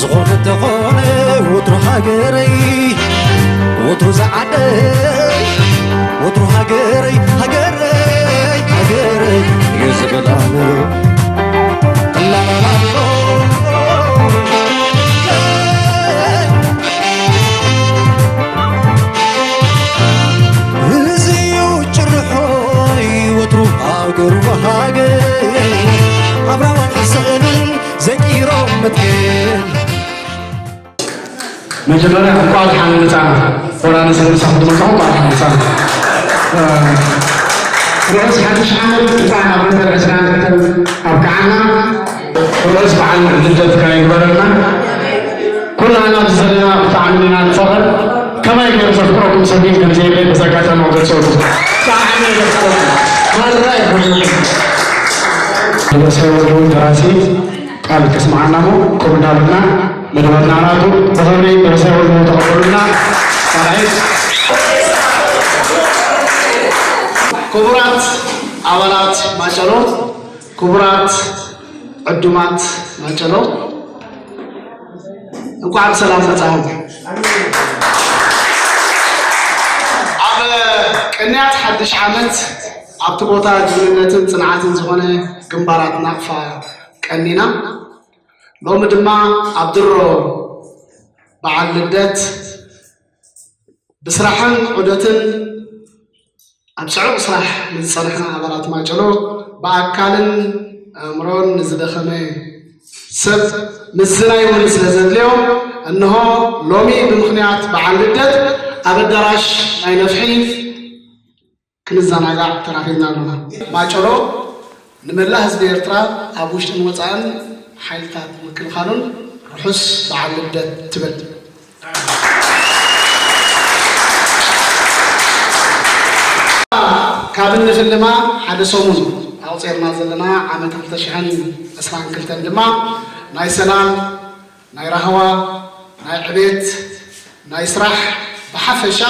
ዝኾነ ተኾነ ወትሩ ሃገረይ፣ ወትሩ ዝዓደይ፣ ወትሩ ሃገረይ፣ ሃገረይ፣ ሃገረይ እዩ ዝብል ኣነ። ላላላሎ። እዚ እዩ ጭርሖይ ወትሩ ሃገሩ ሃገር ኣብራዋን ስእልን ዘኪሮም መትከል። መጀመርያ እንኳዕ ደሓን መጻና። ወራነ ሰለምሳ ክትመጻ እንኳዕ ደሓን መጻና። እ፣ ርሑስ ሓድሽ ዓመት። እንኳዕ ናብ መበል ዕስራን ክልተን ኣብቅዓና። ርሑስ በዓል ልደትካ ይግበረልና። ኩላና ኣብዚ ዘለና ብጣዕሚ ኢና ንፈቕር። ከመይ ገይሩ ዘፍቅረኩም ሰብ ግን ከም ዘየለ በዚ ኣጋጣሚ ክገልጸሉ። ብጣዕሚ እየ ዘፍቅረኩም። ማራ ይኹንኩም። ንርእሰ ወልድ እውን ደራሲ ቃል ከስምዓና እሞ ክብ እንዳበልና መደባትና ናቱ ብኽብሪ ርእሰ ወልድ ተቐበሉና። ራእይ። ክቡራት ኣባላት ማጨሎ፣ ክቡራት ዕዱማት ማጨሎ፣ እንኳዕ ብሰላም መጻኹም። ኣብ ቅንያት ሓድሽ ዓመት ኣብቲ ቦታ ጅግንነትን ጽንዓትን ዝኾነ ግንባራት ናቕፋ ቀኒና፣ ሎሚ ድማ ኣብ ድሮ በዓል ልደት ብስራሕን ዑደትን ኣብ ጽዑቕ ስራሕ ንዝጸንሕና ኣባላት ማጨሎ፣ ብኣካልን ኣእምሮን ንዝደኸመ ሰብ ምዝናይ እውን ስለ ዘድልዮ፣ እንሆ ሎሚ ብምኽንያት በዓል ልደት ኣብ ኣዳራሽ ናይ ነፍሒ ክንዘናጋዕ ተራኺብና ኣለና። ማጨሎ ንመላእ ህዝቢ ኤርትራ ኣብ ውሽጥን ወጻእን ሓይልታት ምክልኻሉን ርሑስ በዓል ልደት ትብል። ካብ እንፍልማ ሓደ ሰሙን ኣቑጺርና ዘለና ዓመት ክልተ ሽሕን ዕስራን ክልተን ድማ ናይ ሰላም፣ ናይ ራህዋ፣ ናይ ዕቤት፣ ናይ ስራሕ፣ ብሓፈሻ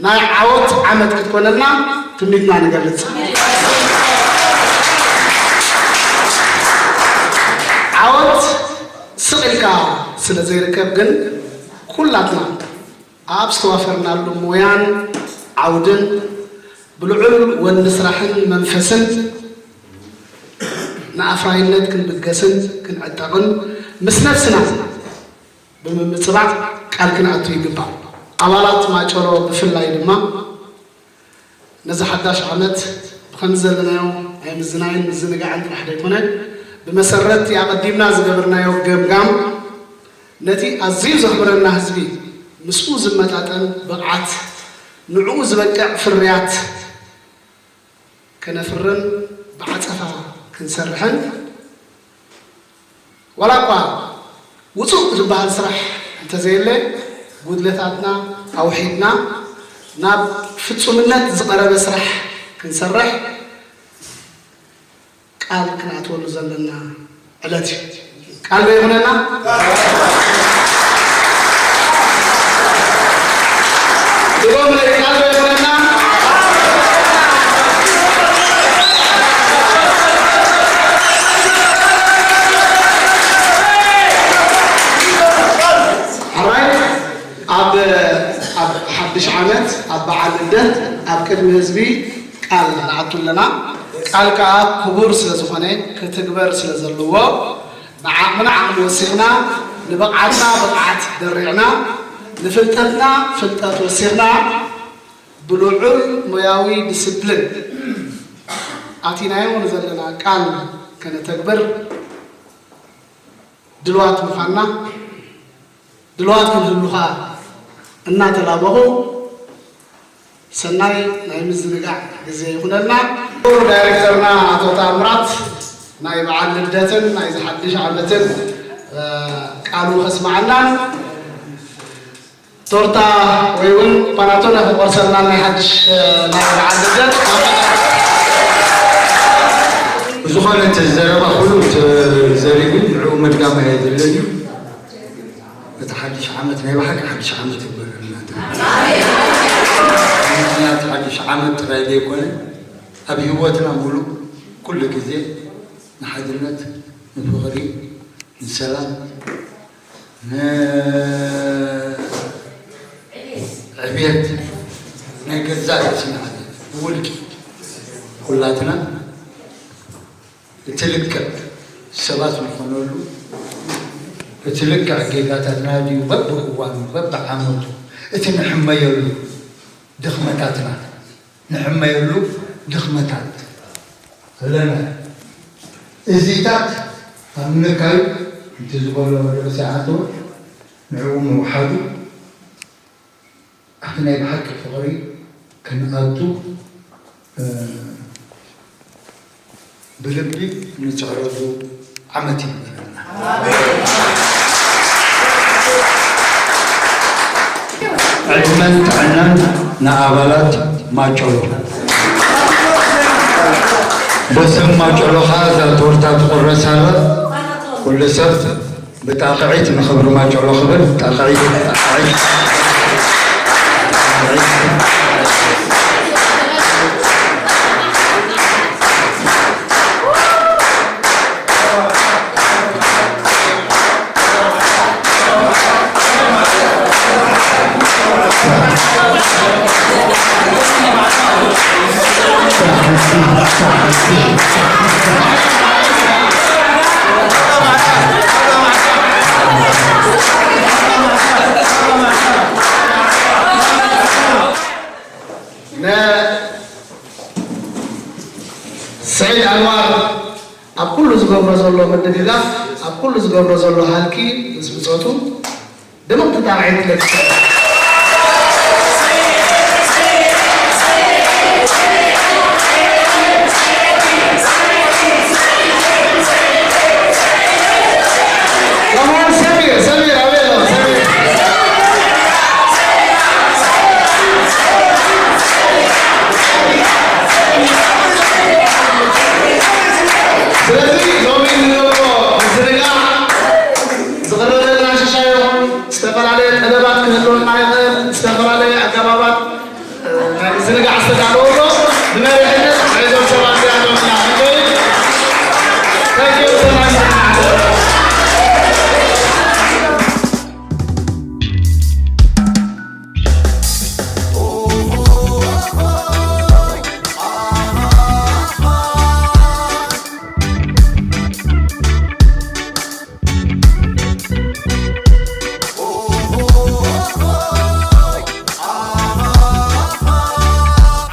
ናይ ዓወት ዓመት ክትኮነልና ትምኒትና ንገልጽ። ዓወት ስቕ ኢልካ ስለ ዘይርከብ ግን ኩላትና ኣብ ዝተዋፈርናሉ ሞያን ዓውድን ብልዑል ወኒ ስራሕን መንፈስን ንኣፍራይነት ክንብገስን ክንዕጠቕን ምስ ነብስና ብምምጽባዕ ቃል ክንኣቱ ይግባእ። ኣባላት ማጨሎ ብፍላይ ድማ ነዚ ሓዳሽ ዓመት ብኸምዚ ዘለናዮ ናይ ምዝናይን ምዝንጋዕን ጥራሕ ዘይኮነ፣ ብመሰረት እቲ ኣቐዲምና ዝገበርናዮ ገምጋም፣ ነቲ ኣዝዩ ዘኽብረና ህዝቢ ምስኡ ዝመጣጠን ብቕዓት፣ ንዕኡ ዝበቅዕ ፍርያት ከነፍርን ብዓጸፋ ክንሰርሕን፣ ዋላ እኳ ውጹእ ዝበሃል ስራሕ እንተዘየለ፣ ጉድለታትና ኣውሒድና ናብ ፍጹምነት ዝቐረበ ስራሕ ክንሰርሕ ቃል ክንኣትወሉ ዘለና ዕለት እዩ። ቃል ዶ ይኹነና? ድገሙለይ፣ ቃል ዶ ይኹነና? ሕራይ፣ ኣብ፣ ኣብ ሓድሽ ዓመት፣ ኣብ በዓል ልደት፣ ኣብ ቅድሚ ህዝቢ ቃል ንኣቱ ኣለና። ቃል ከኣ ክቡር ስለ ዝኾነ፣ ክትግበር ስለ ዘለዎ፣ ንዓቕምና ዓቕሚ ወሲኽና፣ ንብቕዓትና ብቕዓት ደሪዕና፣ ንፍልጠትና ፍልጠት ወሲኽና፣ ብልዑል ሞያዊ ዲስፕሊን ኣቲናዮ ንዘለና ቃል ከነተግብር ድልዋት ምዃንና፣ ድልዋት ክንህሉ ኸኣ እናተላበኹ፣ ሰናይ ናይ ምዝንጋዕ ግዜ ይኹነልና። ክቡር ዳይሬክተርና ኣቶ ተኣምራት ናይ በዓል ልደትን ናይዚ ሓድሽ ዓመትን፣ እ፣ ቃሉ ከስምዓናን ቶርታ ወይ እውን ፓናቶነ ክቆርሰልና ናይ ሓድሽ፣ እ፣ ናይ በዓል ልደት። ብዝኾነ እቲ ዘረባ ኩሉ ተዘሪጉ፣ ንዕኡ ምድጋም ኣየድልን እዩ። እቲ ሓድሽ ዓመት ናይ ብሓቂ ሓድሽ ዓመት ይግበረልና። ምኽንያት ሓድሽ ዓመት ጥራይ ዘይኮነ፣ ኣብ ህይወትና ሙሉእ ኩሉ ግዜ ንሓድነት፣ ንፍቕሪ፣ ንሰላም፣ ንዕብየት ናይ ገዛእ ርእስና ዕብየት ብውልቂ ኩላትና እቲ ልክዕ ሰባት ንኾነሉ፣ እቲ ልክዕ ጌጋታትና ድዩ በብእዋኑ በብዓመቱ እቲ ንሕመየሉ ድኽመታትና፣ ንሕመየሉ ድኽመታት ኣለና። እዚታት ኣብ ምንካዩ፣ እቲ ዝበሎ ርእሲ ዓንተወ ንዕኡ ምውሓዱ፣ ኣብቲ ናይ ብሓቂ ፍቕሪ ክንኣቱ፣ እ፣ ብልቢ ንጽዕረሉ ዓመት ይግበረልና። ዕድመን ጥዕናን ንኣባላት ማጨሎ። በስም ማጨሎ ኸኣ እዛ ቶርታ ትቑረስ ኣላ። ኩሉ ሰብ ብጣቕዒት ንኽብሪ ማጨሎ ክብል፣ ጣቕዒት፣ ጣቕዒት፣ ጣቕዒት። ንሰዒድ ኣንዋር ኣብ ኩሉ ዝገብሮ ዘሎ ምድግጋፍ፣ ኣብ ኩሉ ዝገብሮ ዘሎ ሃልኪ ምስ ብጾቱ ድምቕቲ ጣቕዒት ለግሰ። ከማን ሰሚር፣ ሰሚር ኣበይ ኣሎ? ሰሚር። ስለዚ ሎሚ ንገብሮ ምዝንጋዕ ዝቕረበልና ሽሻ ይኹን ዝተፈላለየ ጠለባት ክህልወና ይኽእል፣ ዝተፈላለየ ኣገባባት ናይ ምዝንጋዕ ዝተዳለወ ኣሎ። ብመሪሕነት ናይዞም ሰባት እዚኣቶም ኢና ንኸይድ። Thank you so much።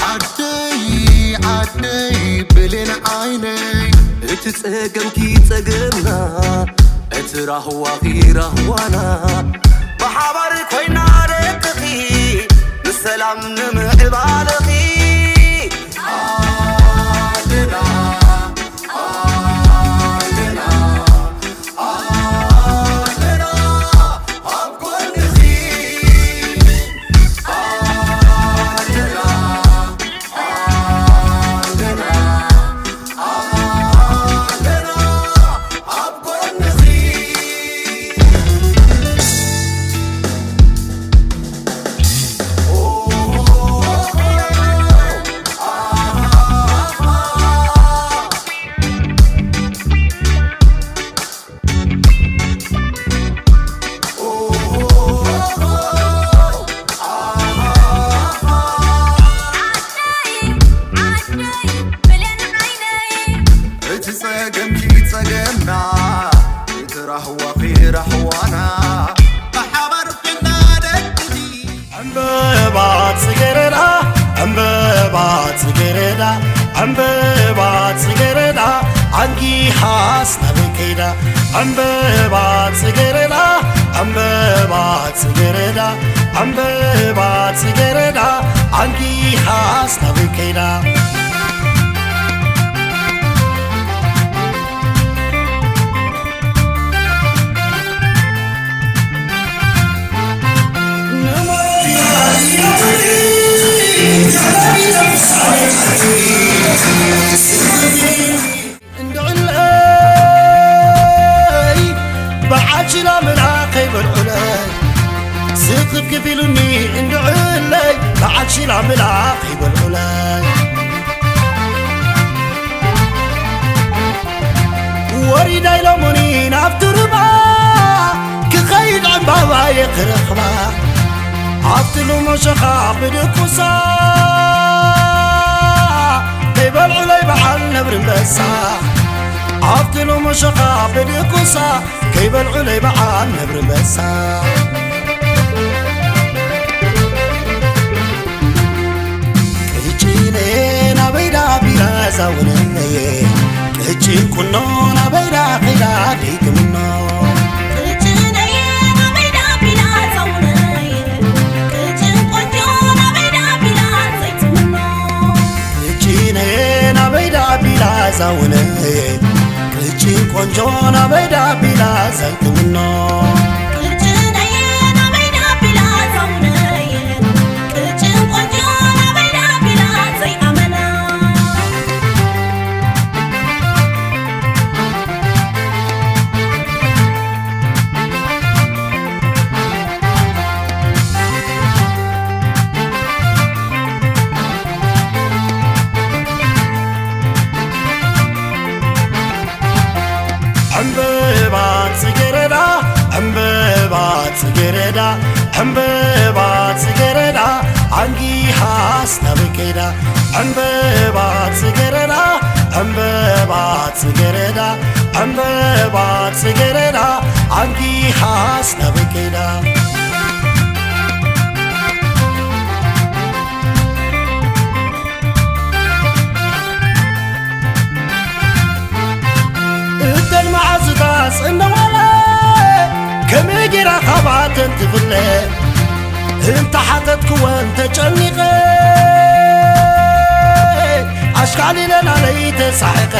ዓደይ ዓደይ ብሌን ዓይነይ፣ እቲ ጸገምኪ ጸገምና፣ እቲ ራህዋኺ ራህዋና፣ ብሓባር ኮይና ደቅኺ ንሰላም ንምዕባለኺ። ዓድና ዓድና ዓድና ኣብ ጎንኺ። ዓድና ዓድና ዓድና ኣብ ጎንኺ። ዓደይ ዓደይ ብሌን ዓይነይ፣ እቲ ጸገምኪ ጸገምና፣ እቲ ራህዋኺ ራህዋና፣ ብሓባር ኮይና ደቅኺ። ዕምበባ ጽጌረዳ፣ ዕምበባ ጽጌረዳ፣ ዕምበባ ጽጌረዳ፣ ዓንጊኻስ ናበይ ከይዳ? ዕምበባ ጽጌረዳ፣ ዕምበባ ጽጌረዳ፣ ዕምበባ ጽጌረዳ፣ ዓንጊኻስ ናበይ ከይዳ? እንድዕለይ በዓል ሽላ ምላኸይ በልዑለይ፣ ስኽፍክፍ ኢሉኒ እንድዕለይ በዓል ሽላ ምላኸይ በልዑለይ። ወሪዳ ኢሎሙኒ ናብቲ ሩባ ክኸይድ ክረኽባ ኣብቲ ሎሞሸኻ ብድቁሳ ከይበልዑለይ በዓል ነብሪ ኣንበሳ ኣብቲ ሎሞሸኻ ብድቁሳ ከይበልዑለይ በዓል ነብሪ ኣንበሳ ቅጭነየ ናበይ ዳ ቢላ ዛውነየ ቅጭን ቁኖ ናበይ ዳ ኺዳ ደይትምኖ ቅጭነየ ናበይ ዳ ቢላ ዛውነየ ቅጭን ቆንጆ ናበይ ዳ ቢላ ዘይትምኖ ቅጭነየ ናበይ ዳ ቢላ ዛውነየ ቅጭን ቆንጆ ናበይ ዳ ቢላ ዘይኣመና ዕምበባ ጽጌረዳ ዕምበባ ጽጌረዳ ዕምበባ ጽጌረዳ ኣንጊሃስ ናበይ ከይዳ ዕምበባ ጽጌረዳ ዕምበባ ጽጌረዳ ዕምበባ ጽጌረዳ ኣንጊሃስ ናበይ ከይዳ እተን መዓዝታት ጽነዋለ ከመይ ጌራ ካባተን ትፍለ እንተ ሓተትክወን ተጨኒቐ ኣሽካሊለናለይ ተሳሒቐ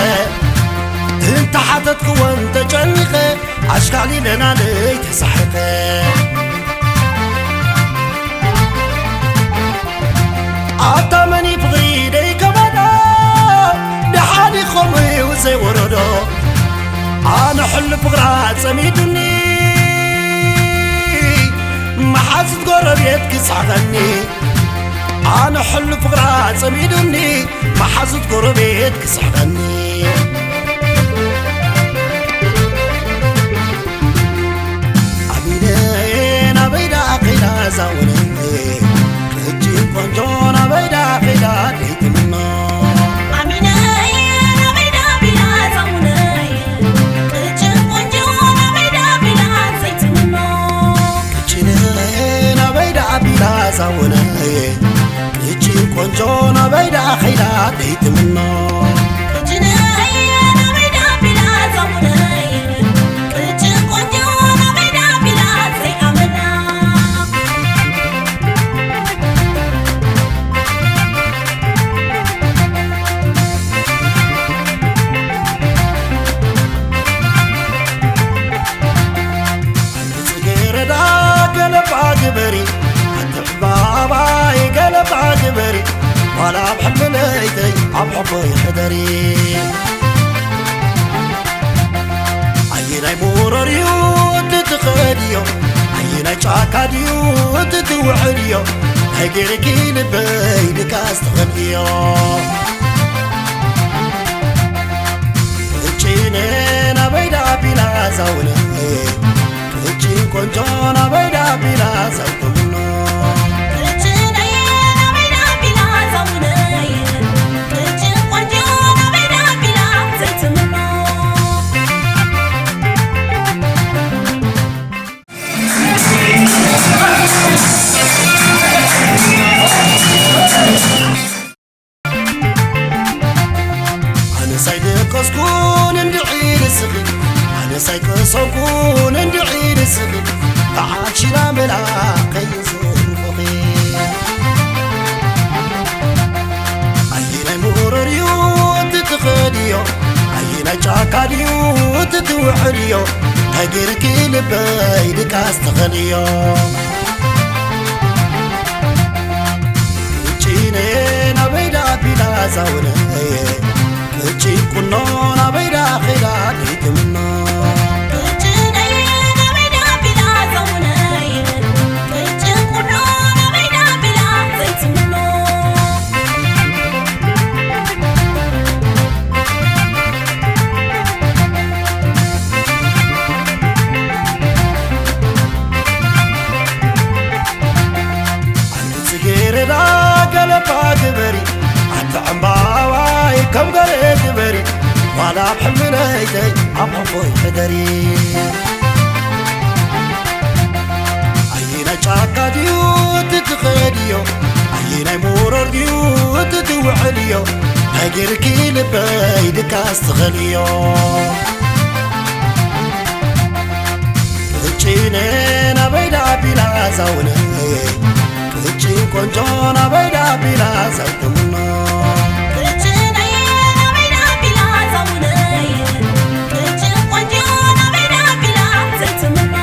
እንተ ሓተትክወን ተጨኒቐ ኣሽካሊለናለይ ተሳሒቐ ኣታ መን ፍቕሪ ደይከበዶ ደሓን ከምኡ እዩ ዘይወረዶ ኣነ ሕሉ ፍቕራ ጸሚዱኒ መሓዙት ጎረቤት ክስሕቐኒ ኣነ ሕሉ ፍቕራ ጸሚዱኒ መሓዙት ጎረቤት ክስሕቐኒ ኣሚነ ናበይ ደኣ ከይዳ ዛውነ ቅጭን ቆንጆ ናበይ ደኣ ከይዳ ደይትምኖ ኣሚነ ናበይ ደኣ ቢላ ዛውነ ቅጭን ቆንጆ ናበይ ደኣ ቢላ ዘይትምኖ ቅጭን ናበይ ደኣ ቢላ ዛውነ ቅጭን ቆንጆ ናበይ ደኣ ከይዳ ደይትምኖ ቅጭን ናበይ ደኣ ቢላ ዛውነ ቅጭን ቆንጆ ናበይ ደኣ ቢላ ዘይኣመና ጽጌረዳ ገለባ ግበሪ ኣቲ ዕምባባይ ገለባ ግበሪ ዋላ ኣብ ሕልሚ ለይተይ ኣብ ሕቦይ ሕደሪ ኣየናይ ምሁረር እዩ እቲ ትኸድዮ ኣየናይ ጫካ ድዩ እቲ ትውዕልዮ ናይ ገይርኪ ልበይ ድቃስ ትኸድዮ ቅጭነ ናበይ ደኣ ቢላ ዛውነ ቅጭን ቆንጆ ናበይ ደኣ ቢላ ዘይትምኖ ቅጭነየ ናበይ ደኣ ቢላ ዛውነየ ቅጭን ቆንጆ ናበይ ደኣ ቢላ ዘይትምኖ ኣነስ ኣይደቀስኩን እንድዒ ንስኺ ኣነስ ኣይቀሰንኩን እንድዒ ንስኺ ተዓልሽላ መላኸይ ዝርኹኺ ኣየናይ ምሁረር እዩ እቲ ትኸድዮ ኣየናይ ጫካ ድዩ እቲ ትውዕልዮ እንታይ ገይርኪ ልበይ ድቃስ ትኸድዮ ቅጭነ ናበይ ደኣ ቢላ ዛውነየ ቅጭን ቁኖ ናበይ ደኣ ኸይዳ ደይትምኖ ቅጭነየ ናበይ ደኣ ቢላ ዛውነየ ቅጭን ቁኖ ናበይ ደኣ ቢላ ዘይትምኖ ኣላ ኣብ ሕልሚ ለይተይ ኣብ ሕፎይ ሕደሪ። ኣየናይ ጫካ ድዩ እቲ ትኸድዮ? ኣየናይ መሮር ድዩ እቲ ትውዕልዮ? ናይ ገይርኪ ልበይ ድቃስ ትኸልዮ። ቅጭነ ናበይ ዳቢላ ዛውነ፣ ቅጭን ቆንጆ ናበይ ዳቢላ ዘይትምኖ። ቅጭነ ናበይ ዳቢላ ዛውነ፣ ቅጭን ቆንጆ ናበይ ዳቢላ ዘይትምኖ።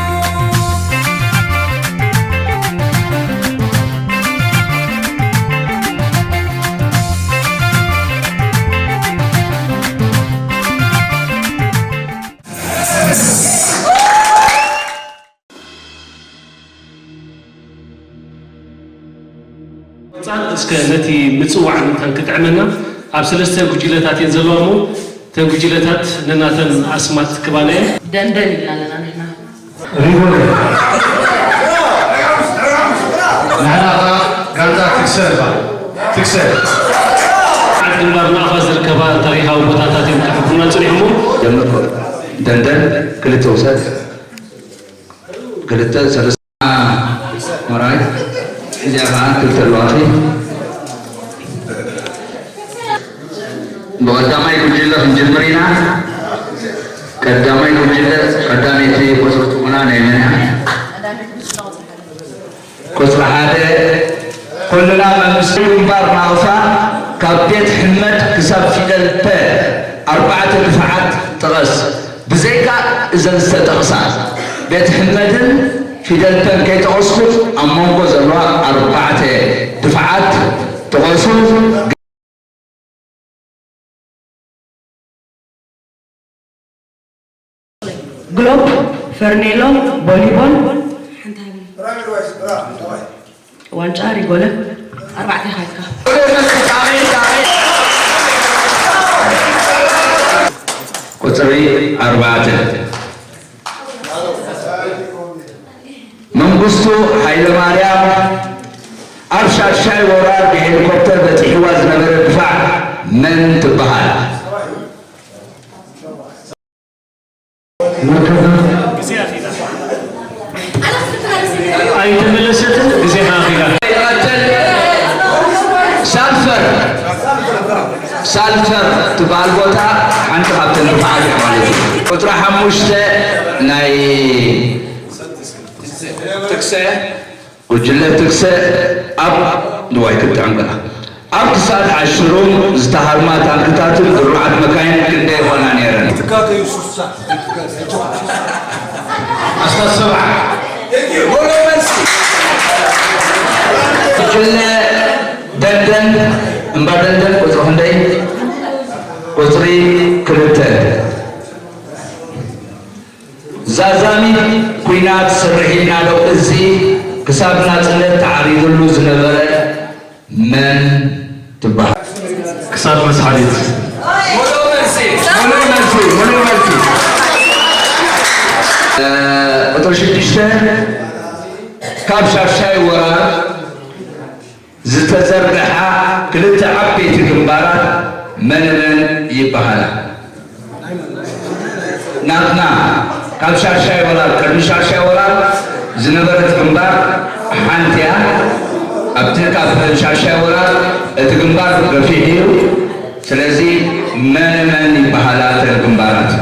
ቆጻል እስከ ነቲ ምጽዋዕ መታን ክጥዕመና ኣብ ሰለስተ ጉጅለታት እየን ዘለዋ እሞ እተን ጉጅለታት ነናተን ኣስማት ክባና እየን። ደንደን ኢልና ኣለና ንሕና። ሪጎለ። ንሕና ኸዓ ጋንታ ትግሰ ንበሃል። ትግሰ። ዓድ ግንባር ንኣኻ ዝርከባ ታሪኻዊ ቦታታት እዮም ክሕብሩና ጸኒሖም። ጀምር። ደንደን ክልተ ውሰድ። ክልተ፣ ሰለስተ። መራይ። እዚኣ ኸዓ ክልተ ኣለዋኺ። ብቐዳማይ ጉጅለ ክንጅምር ኢና። ቀዳማይ ጉጅለ፣ ቀዳመይቲ ቁጽሪ ትኹና ናይ መን እያ? ቁጽሪ ሓደ፣ ኩልና መንግስቲ ግንባር ናቕፋ ካብ ቤት ሕመድ ክሳብ ፊደል ፐ ኣርባዕተ ድፋዓት ጥቐስ። ብዘይካ እዘን ዝተጠቕሳ ቤት ሕመድን ፊደል ፐን ከይጠቐስኩም ኣብ መንጎ ዘለዋ ኣርባዕተ ድፋዓት ጥቐሱ። ግሎብ፣ ፈርኔሎ፣ ቦሊቦል፣ ሓንቲ ሃቢ። ዋንጫ፣ ሪጎለ፣ ኣርባዕተ ኢኻ ኢልካ። ቁጽሪ ኣርባዕተ። መንግስቱ ሃይለማርያም ኣብ ሻድሻይ ወራር ብሄሊኮፕተር በጺሕዋ ዝነበረ ድፋዕ መን ትበሃል? ኣይተመለሰትን፣ ግዜኻ ኣኺላ። ይቐተል። ሳልፈር፣ ሳልፈር ትበሃል ቦታ ሓንቲ ካብተን ድፋዓት እያ ማለት እዩ። ቁጽሪ ሓሙሽተ ናይ ጥቅሰ ጉጅለ ትግሰ ኣብ ንዋይ ክትጥዕም ከላ ኣብ ክሳድ ዓሽሩም ዝተሃርማ ታንክታትን ድሩዓት መካይን ክንደይ ይኾና ነይረን? ትካተዩ ሱሳ። ኣስታት ሰብዓ። ጉጅለ ደንደን፣ እምባ ደንደን ቁጽሪ ክንደይ? ቁጽሪ ክልተ። ዛዛሚት ኲናት ስርሒት ናደው እዚ ክሳብ ናጽነት ተዓሪድሉ ዝነበረ መን ትበሃል? ክሳብ መስሓሊት። ሙሉእ መልሲ፣ ሙሉእ መልሲ፣ ሙሉእ መልሲ። እ፣ ቁጽሪ ሽዱሽተ፣ ካብ ሻድሻይ ወራር ዝተዘርግሓ ክልተ ዓበይቲ ግንባራት መን መን ይበሃላ? ናትና ካብ ሻድሻይ ወራር፣ ቅድሚ ሻድሻይ ወራር ዝነበረት ግንባር ሓንቲ እያ። ኣብቲ ካብ ሻድሻይ ወራር እቲ ግንባር ገፊሕ እዩ። ስለዚ መን መን ይበሃላ እተን ግንባራት?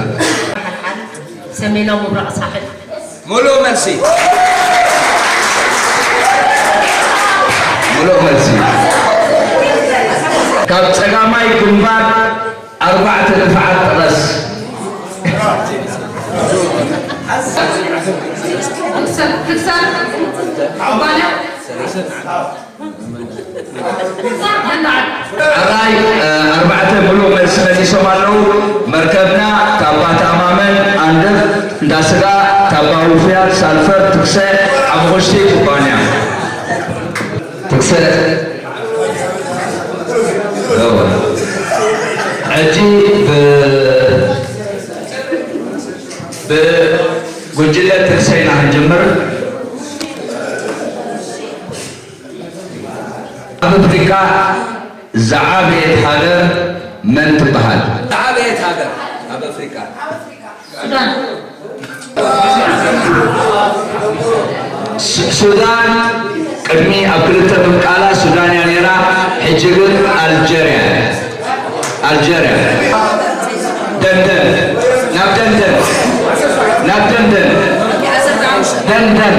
ሰሜናዊ ምብራቕ ሳሕል። ሙሉእ መልሲ። ሙሉእ መልሲ። ካብ ጸጋማይ ግንባር ኣርባዕተ ድፋዓት ጥቐስ። ትግሰ፣ ትግሰ፣ ኩባንያ። ሕራይ፣ እ፣ ኣርባዕተ ሙሉእ መልሲ መሊሶም ኣለዉ። መርከብና ታባ ታማመን፣ ኣንደፍ፣ እንዳ ስጋ፣ ታባ ውፍያት፣ ሳልፈር፣ ትግሰ፣ ሓሙኽሽቲ ኩባንያ። ትግሰ። እወ። ሕጂ ብ-፣ ብጉጅለ ትግሰ ኢና ክንጅምር። ኣብ ኣፍሪቃ ዝዓበየት ሃገር መን ትበሃል? ዝዓበየት ሃገር። ኣብ ኣፍሪቃ። ሱዳን። ሱ- ሱዳን ቅድሚ ኣብ ክልተ ምምቃላ ሱዳን እያ ነይራ። ሕጂ ግን ኣልጀርያ። ኣልጀርያ። ደንደን። ናብ ደንደን። ናብ ደንደን። ደንደን።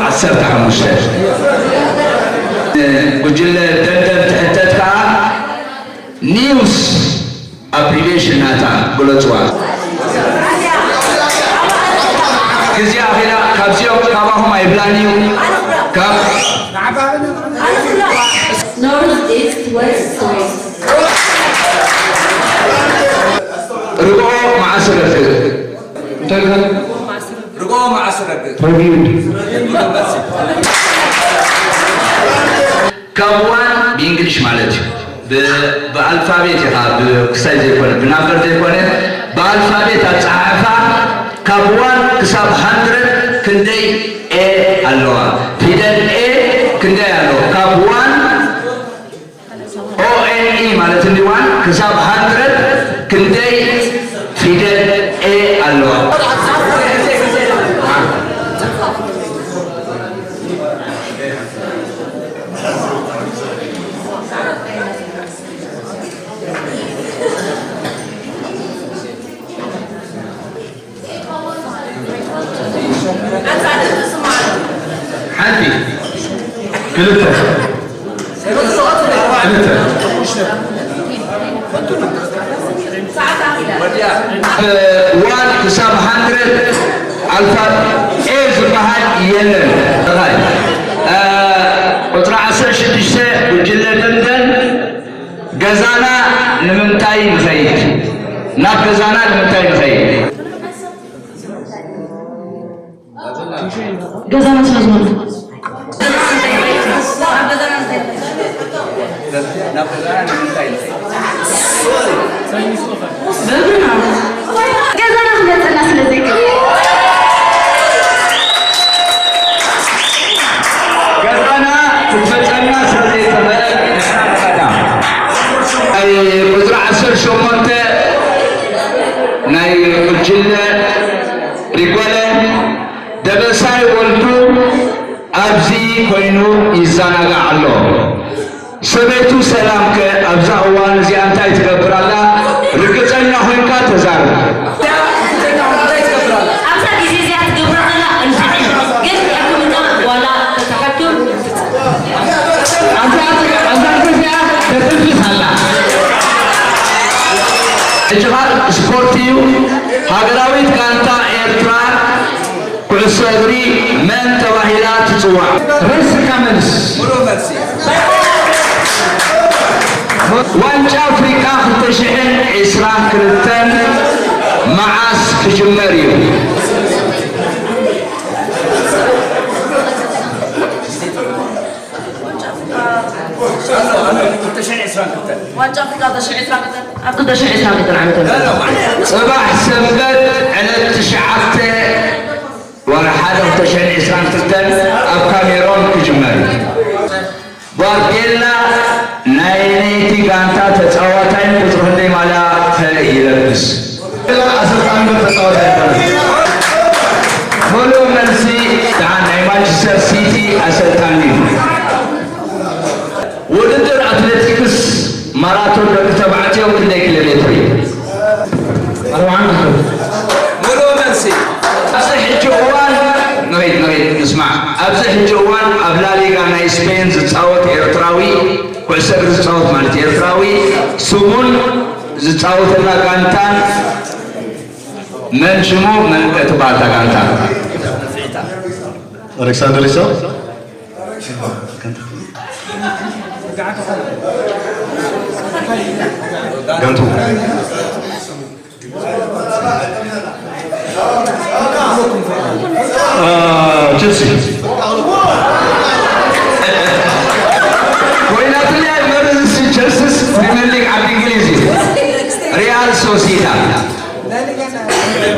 ዓሰርተ ሓሙሽተ። ጉጅለ ደንደን ትሕተት ከዓ ኒውስ ኣብሪቬሽን ናታ ግለፅዋ። ግዜ ኣኺላ ካብዚኦም ካባኹም ኣይብላን እዩ። ካብ North, east, west, south. ርግኦ መዓስ ረግእ? እንታይ ኢልካ? ርግኦ መዓስ ረግእ? ረግእ። ካብ ዋን ብእንግሊሽ ማለት እዩ። ብ- ብኣልፋቤት ኢኻ፣ ብክሳይ ዘይኮነ፣ ብናምበር ዘይኮነ፣ ብኣልፋቤት ኣጸሓሕፋ ካብ ዋን ክሳብ ሃንድረድ ክንደይ ኤ ኣለዋ? ፊደል ኤ ክንደይ ኣለዎ? ካብ ዋን ኦኤንኢ ማለት እንዲ ዋን ክሳብ ሃንድረድ ክንደይ ፊደል ኤ ኣለዋ? ሓንቲ፣ ክልተ፣ ክልተ። ዋን ክሳብ ሃንድረድ ኣልፋ ኤ ዝበሃል የለን። እ፣ ቁፅሪ ዓሰርተ ሽዱሽተ ጉጅለ ደንደን ገዛና ንምንታይ ንኸይድ? ናብ ገዛና ንምንታይ ንኸይድ? ገዛና ስለ ዝኾነ። ገዛና ክመፀና ስለ ዘይክእል። ገዛና ክትመፀና ስለ ዘይትኽእል። ናይ ቁፅሪ ዓሰርተ ሸሞንተ ናይ ጉጅለ ሪጎለ ደበሳይ ወልዱ ኣብዚ ኮይኑ ይዘናጋዕ ኣሎ። ሰበይቱ ሰላም ከ ኣብዛ እዋን እዚኣ እንታይ ትገብር ኣላ? ርግጸኛ ኮይንካ ተዛረብ። ኣብዛ ግዜ እዚኣ ትገብሮ ዘላ እንድዒ፣ ግን ሕክምና ዋላ ተትሓክም ኣብዛ፣ ኣብዛ ግዜ እዚኣ ተተንፍስ ኣላ። ሕጂ ኻል ስፖርት እዩ። ሃገራዊት ጋንታ ኤርትራ ኩዕሶ እግሪ መን ተባሂላ ትጽዋዕ? ረስካ መልስ። ዋንጫ ኣፍሪቃ ክልተ ሽሕን ዕስራን ክልተን መዓስ ክጅመር እዩ? ዋንጫ ኣፍሪቃ ክልተ ሽሕን ዕስራን ክልተን። ዋንጫ ኣፍሪቃ ክልተ ሽሕን ዕስራን ክልተን። ኣብ ክልተ ሽሕን ዕስራን ክልተን ዓመተ ምህረት። ጽባሕ ሰንበት ዕለት ትሽዓተ ወርሒ ሓደ ክልተ ሽሕን ዕስራን ክልተን ኣብ ካሜሮን ክጅመር እዩ። ጓርዲዮላ ናይ ናይቲ ጋንታ ተጻዋታይ ቁጽሪ ክንደይ ማልያ ከ ይለብስ? ጓርዲዮላ ኣሰልጣኒ ዶ ተጻዋታይ ይኾነ? ምሉእ መልሲ፣ ደሓን ናይ ማንቸስተር ሲቲ ኣሰልጣኒ እዩ። ውድድር ኣትሌቲክስ ማራቶን ደቂ ተባዕትዮ ክንደይ ኪሎ ሜትር እዩ? ኣርብዓን ክልተን። ምሉእ መልሲ። ኣብዚ ሕጂ እዋን፣ ንኸይድ፣ ንኸይድ፣ ንስማዕ። ኣብዚ ሕጂ እዋን ኣብ ላሊጋ ናይ ስፔን ዝጻወት ኤርትራዊ፣ ኩዕሶ እግሪ ዝጻወት ማለት ኤርትራዊ፣ ስሙን ዝጻወተላ ጋንታን መን ሽሙ? መን ትበሃል እታ ጋንታ? ኣሌክሳንደር ኢሳው። ጋንቱ። አ፣ ቼልሲ። ኮይናትለይ ኣይመርዝሲ፣ ቼልሲስ ፕሪምየር ሊግ ዓዲ እንግሊዝ እዩ። ሪያል ሶሲዳድ።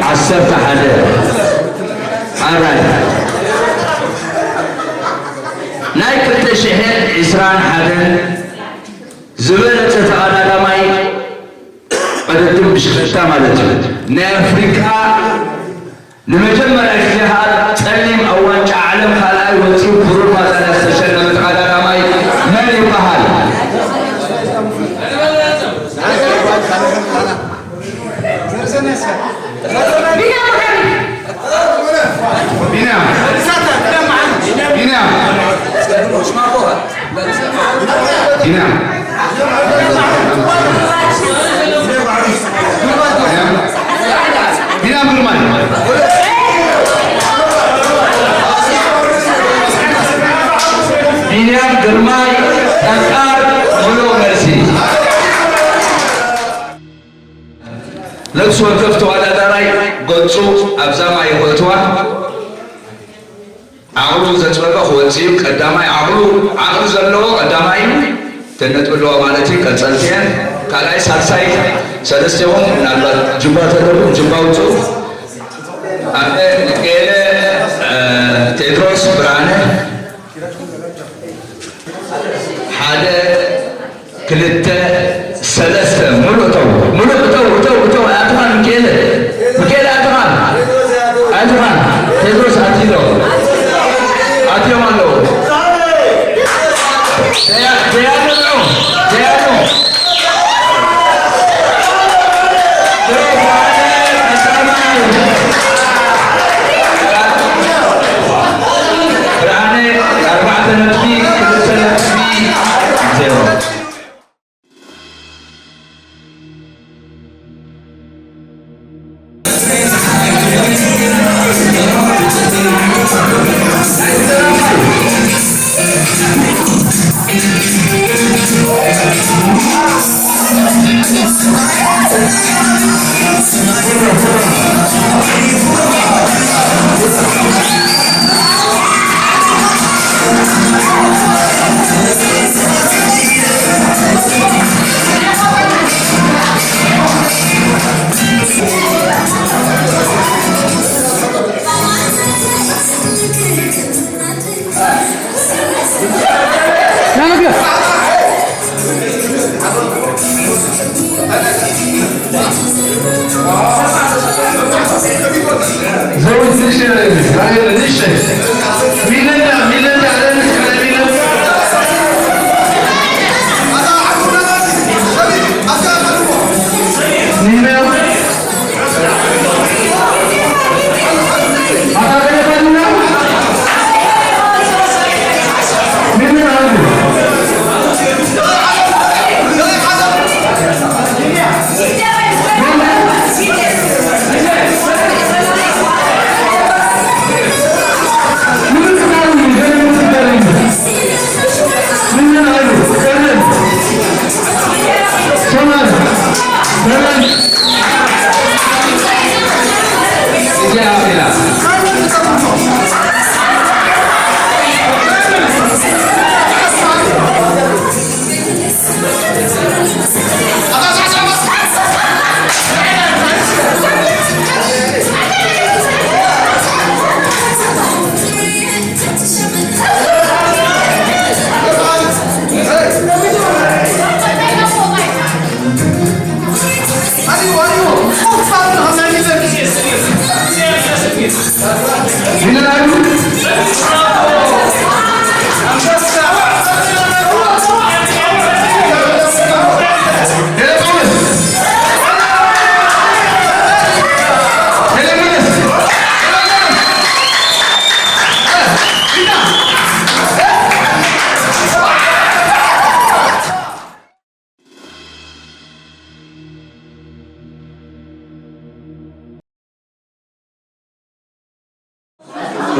ዓሰርተ ሓደ። ኣራይ። ናይ ክልተ ሽሕን ዕስራን ሓደን ዝበለጸ ተቐዳዳማይ ቅድድም ብሽክለታ ማለት እዩ። ናይ ኣፍሪካ ንመጀመርያ ግዜ ከኣ ጸሊም ኣብ ዋንጫ ዓለም ካልኣይ ወጺኡ ብሩር ማዳልያ ዝተሸለመ ተቐዳዳማይ መን ይበሃል? ቢንያም። ቢንያም። ቢንያም። ቢንያም። ቢንያም ግርማይ። ቢንያም ግርማይ፣ ጠጣር፣ ምሉእ መልሲ። ነፍሲ ወከፍ ተወዳዳራይ ገጹ ኣብዛ ማይ ክእትዋ። ዓቕሉ ዘጽበበ ክወጽእ እዩ። ቀዳማይ ዓቕሉ፣ ዓቕሊ ዘለዎ ቀዳማይ እዩ። ተነጥቢ ኣለዎ ማለት እዩ። ቀጸልቲ እየን። ካልኣይ፣ ሳልሳይ፣ ሰለስቴኹም ምናልባት ጅባ ተለኩም ጅባ ውጹ። ኣነ፣ ሚካኤለ፣ እ፣ ቴድሮስ፣ ብርሃነ፣ ሓደ፣ ክልተ፣ ሰለስተ፣ ሙሉእ እተው፣ ሙሉእ እተው፣ እተው፣ እተው፣ ኣትኻን ሚካኤለ፣ ሚካኤለ ኣትኻን፣ ኣትኻን፣ ቴድሮስ ኣትሎ፣ ኣትዮም ኣለዉ። ደያ-፣ ደያኑ ንዑ፣ ደያኑ። ብርሃነ ኣርባዕተ ነጥቢ፣ ክልተ ነጥቢ፣ ዜሮ።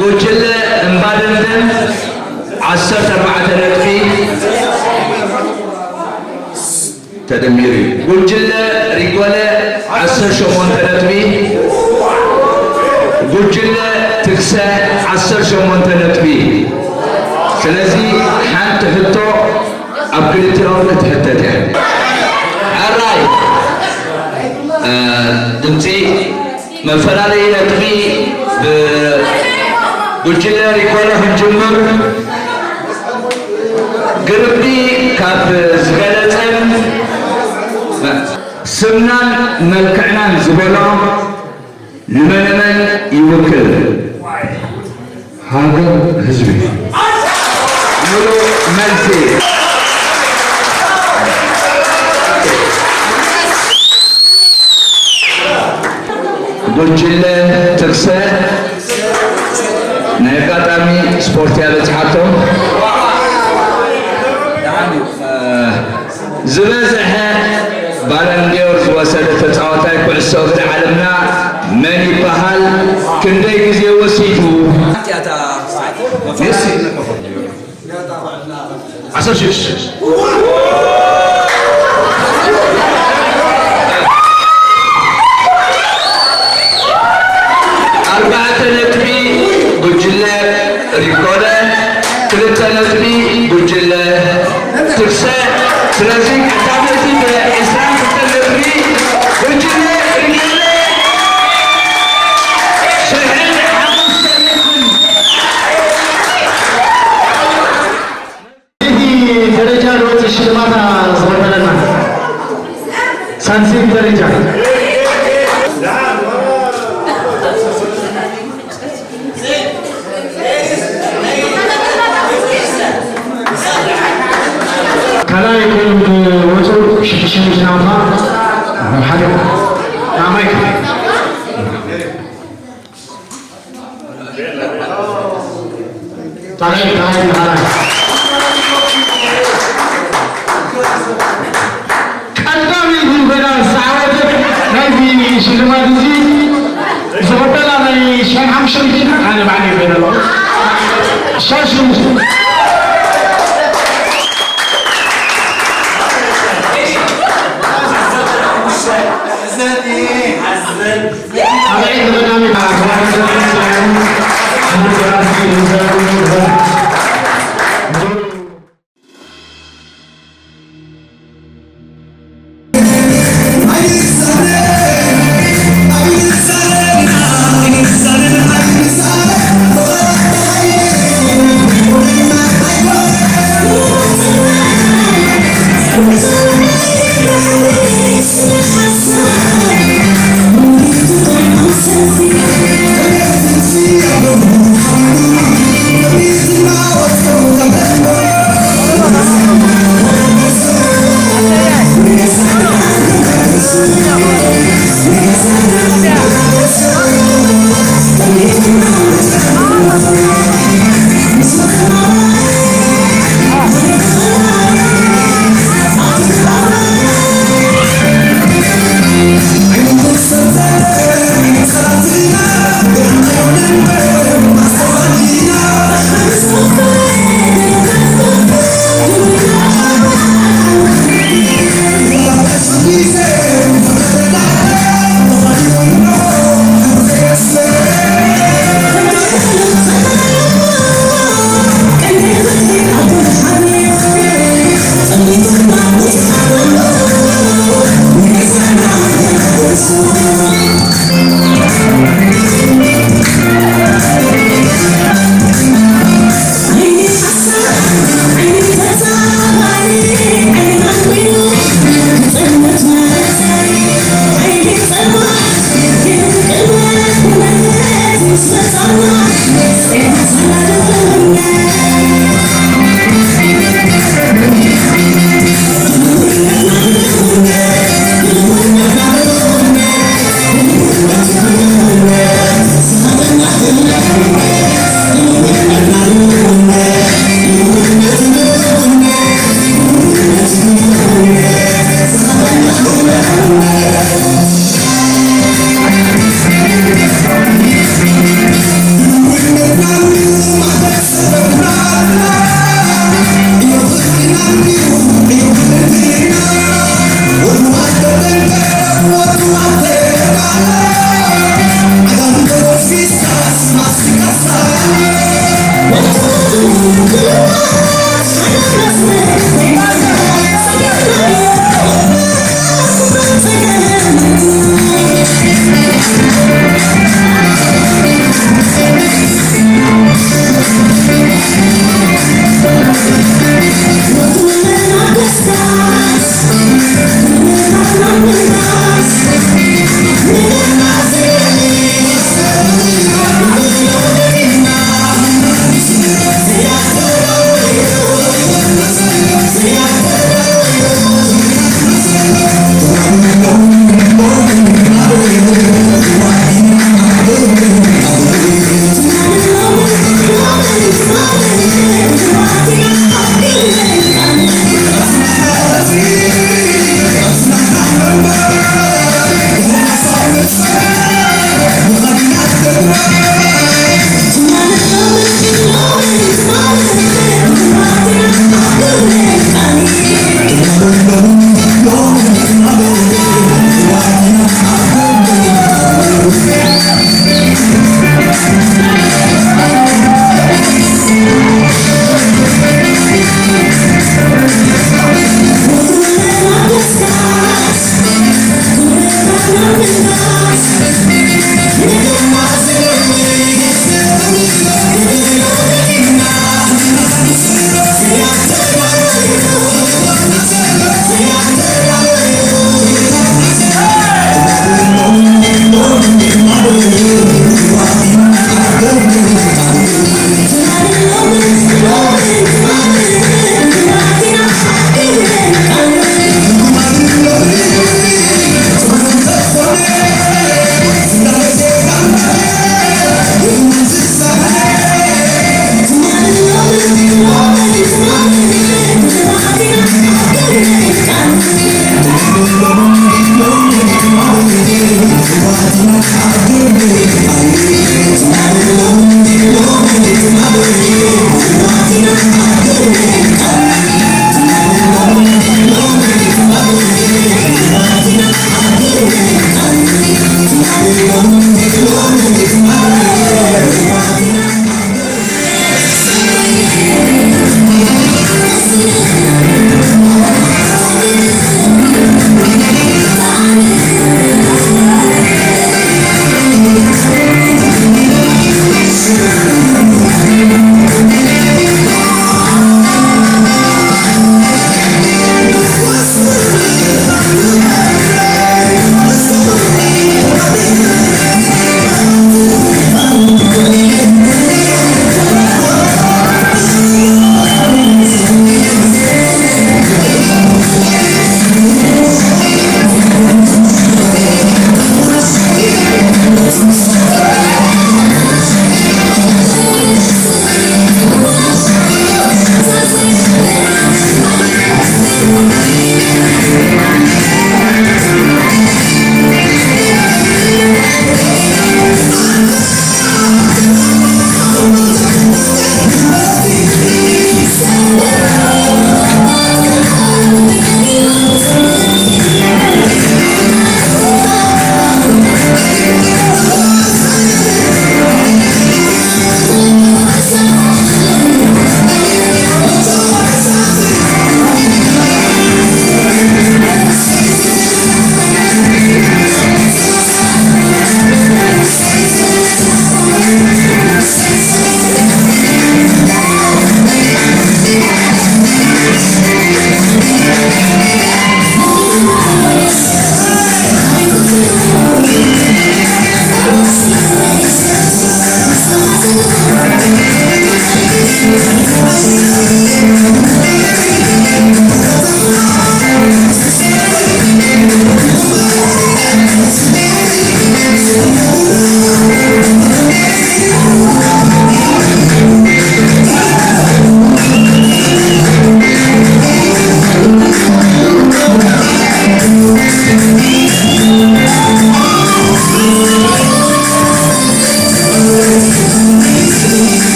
ጉጅለ እምባደንደን ዓሰርተ ኣርባዕተ ነጥቢ ተደሚሩ እዩ። ጉጅለ ሪጎለ ዓሰርተ ሸሞንተ ነጥቢ፣ ጉጅለ ትግሰ ዓሰርተ ሸሞንተ ነጥቢ። ስለዚ ሓንቲ ሕቶ ኣብ ክልቲኦም ክትሕተት እያ። ሕራይ፣ እ፣ ድምፂ መፈላለዪ ነጥቢ ብጉጅለ ሪኮለ ክንጅምር፣ ግርቢ ካብ ዝበለፀን ስምናን መልክዕናን ዝበሎ ንመነመን ይውክል? ሃገር፣ ህዝቢ። ምሉእ መልሲ። ጉጅለ ትግሰ ናይ ኣጋጣሚ ስፖርት እያ በፂሓቶም። ዝበዝሐ ባለንዲዮር ዝወሰደ ተፃዋታይ ኩዕሶ እግሪ ዓለምና መን ይበሃል? ክንደይ ግዜ ወሲዱ? ሜሲ። ዓሰርተ ሽዱሽተ። ኣርባዕተ ነጥቢ ጉጅለ ሪኮለ፣ ክልተ ነጥቢ ጉጅለ ትግሰ። ስለዚ ቀዳመይቲ ብዕስራን ክልተን ነጥቢ ጉጅለ ሪኮለ፣ ሽሕን ሓሙሽተ ሚእትን። እቲ ደረጃ ዝወፅእ ሽልማት ዝኸፈለና ሳልሰይቲ ደረጃ። ካልኣይ ኮይኖም ዝወፁ ሽዱሽተ ሚእቲ ናውታ፣ ሓደ ማይክ። ካልኣይ፣ ካልኣይ፣ ካልኣይ። ቀዳመይቲ ኮይና ዝተዓወተት ናይዚ ሽልማት እዚ ዝኸፈላ ናይ ሽሕን ሓሙሽተ ሚእትን ኣነ ባዕለይ ኮይነ ኣለኹ። ሻሽ